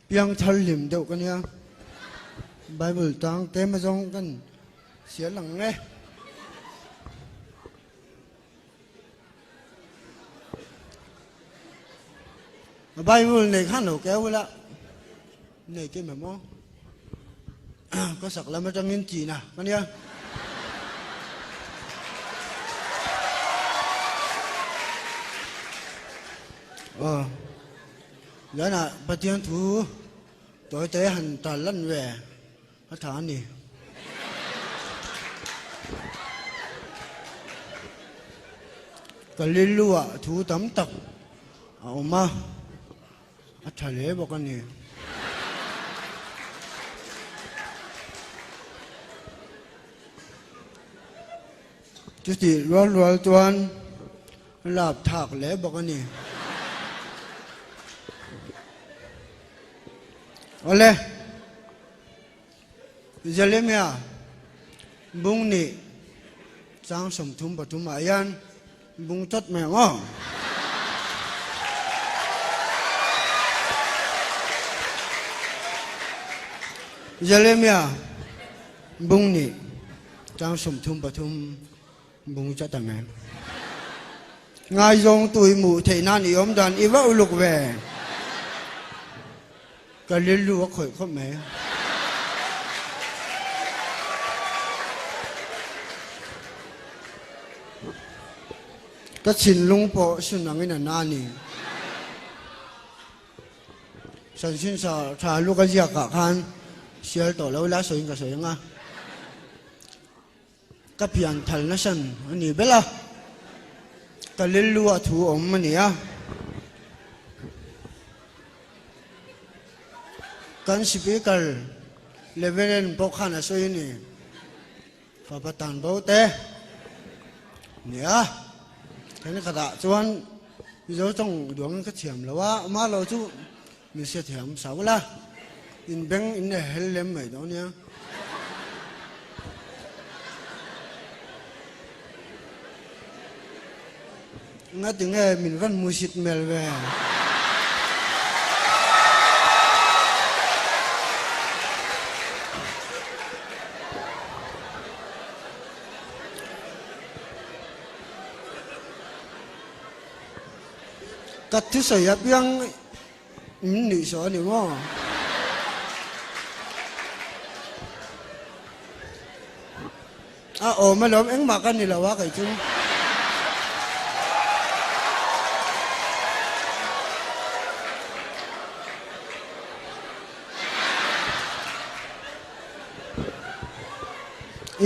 Piang thar hlim deuh ka nia. Bible tang te ma zawng kan sial ang nge. Bible nei khan lo keu ila nei te mem aw. Ka sak lam atangin china ka nia. Aw. Zanah Pathian thu tawi te han tal lan ve a tha a ni. Ka rilruah thu tam tak a awm a, a tha hle bawk a ni. Chutih rual rual chuan lap thak hle bawk a ni. Awle, Jeremia bung nih chang 33 ah hian bung chawt mai ang aw. Jeremia bung nih chang 33 bung chawt ang e. Ngaizawng tu i hmuh theih nan i awm dan i va uluk ve. Ka rilru a khawih khawp mai. Ka thinlung pawh sun angin a na ni. Chanchin tha lu ka ziak ah khan sial tawh lo ila sawiin ka sawi ang a. Ka pian thal nasan a ni bel a, ka rilru a thu awm a ni a. Kan speaker Reverend pawh khan a sawi a ni, Fapa tan bo te nia, thenkhatah chuan Mizo tawng duangin ka thiam lo a, amah lo chu min hriatthiam sau la, in beng in nei hel lem mai dawn nia. Nga tinge min van musit mel ve. Ka thusawi apiang min nuih sawh a ni maw? A awm alawm engmah ka ni lo a kei chu.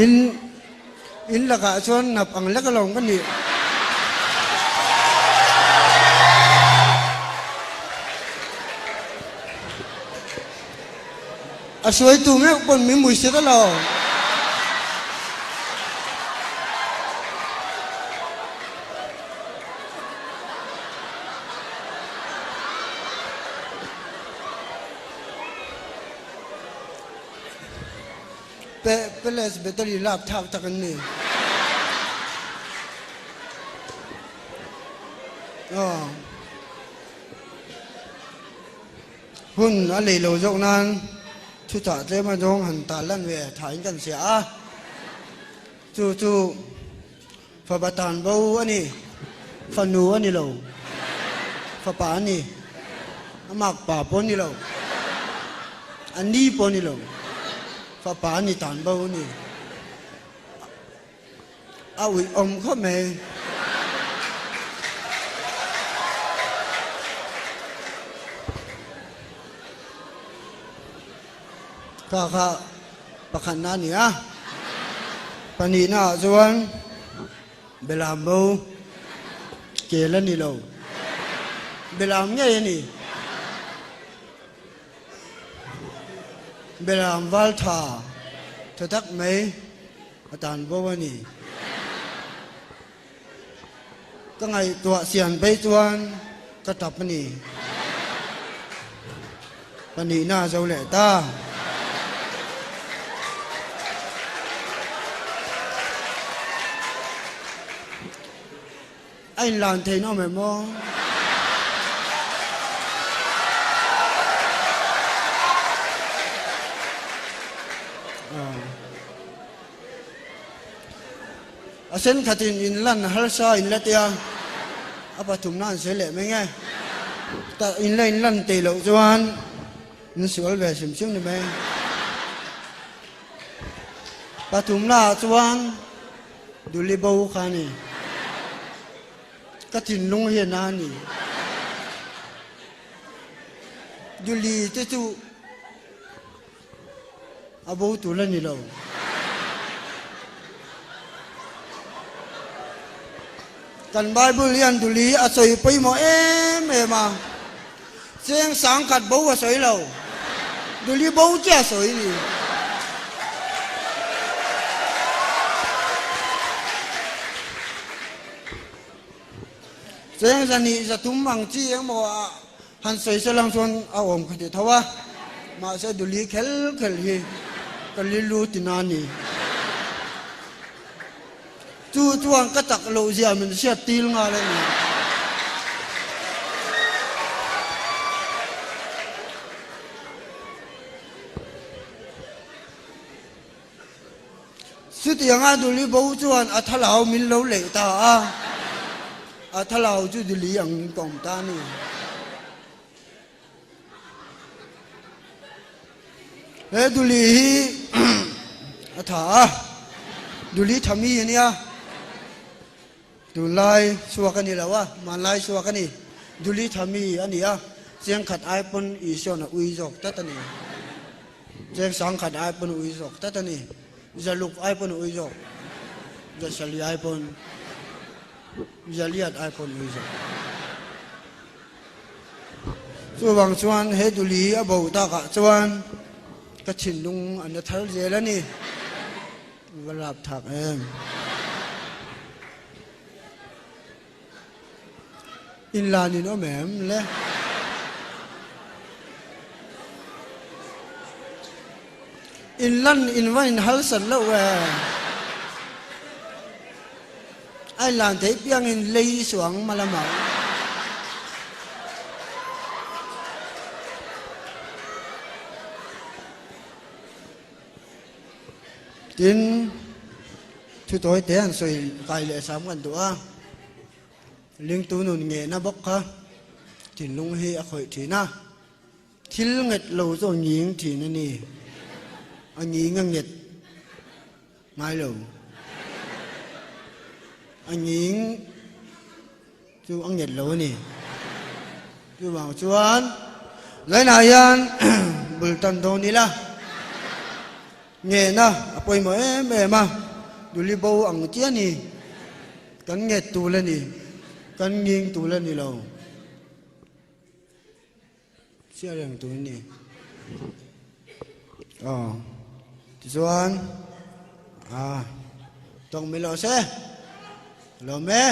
In in lakah chuan nap ang lek alawm ka nih. A suaitu meuh pawn min mui set alo. Pe peles battery lak thlak tak an ni. Aw. Hun a lei lo zawk nan thuchah tlem a zawng han tal lan ve thain kan hria a. Chu chu fapa tan bo a ni, fanu a ni lo, fapa a ni, a makpa pawh a ni lo, a ni pawh a ni lo, fapa a ni tan bo a ni. A uih awm khawp mai. Kha kha pakhatna a ni a, pahnihna ah chuan Belam bo kel a ni lo, Belam ngei a ni. Belam val tha tha tak mai. A tan bo a ni. Ka ngaihtuah sian phei chuan ka tap a ni. Pahnihna a zo leh ta. A inlan theihna awm em aw? sen khatin in lan harsa in la tia a pathumna an sawi leh mai nge. Tah in la in lan tei loh chuan in sual ve hrim hrim ni mai. Pathumna ah chuan Duli bo kha a ni. Ka thinlung hian a ni. Duli te chu A bo tur a ni lo. Kan Bible hian duli a sawi pawimawh em em a, cheng sangkhat bo a sawi lo, duli bo chiah a sawi ni. Cheng zahnih zathum ang chi engmaw a Han sawi se lang chuan a awm kha ti tho a, mahse duli khel khel hi ka lilu ti na ni. Chu chuan ka chak loh zia min hriat til nghal a ni. Chutianga Duli bo chuan a thalau min lo leh ta a, a thalau chu Duli ang ka awm ta a ni. He Duli hi a tha a, Duli tha mi a nia, tunlai chhuak a ni lo a, hmanlai chhuak a ni, Duli tha mi a ni a, chengkhat ai pawn Isuan a ui zawk tlat a ni. Cheng sangkhat ai pawn ui zawk tlat a ni. Zaluk ai pawn ui zawk. Zasali ai pawn, Zaliat ai pawn ui zawk. Chuvang chuan he duli a bo takah chuan ka thinlung a na thar zel a ni. Va lap thak em. Inlan in awm em le? Inlan in va in halsat loh e. A inlan theih piang in lei suang malamah. Tin, thu tawi te an sawi kai leh sam kan duh a, lingtu nun ngehna bawk kha thinlung hi a khawih thin a, thil nget lo chu a nging thin a ni, a nging a nget ngai lo, a nging chu a nget lo a ni. Chuvang chuan Lainah hian bul tan dawn ila ngehna a pawimawh em em a, Duli bo ang chiah a ni, kan nget tul a ni, kan nging tul a ni lo. Chiah reng tur a ni. Aw, tichuan, ah, tawng mi lo se, lawm e.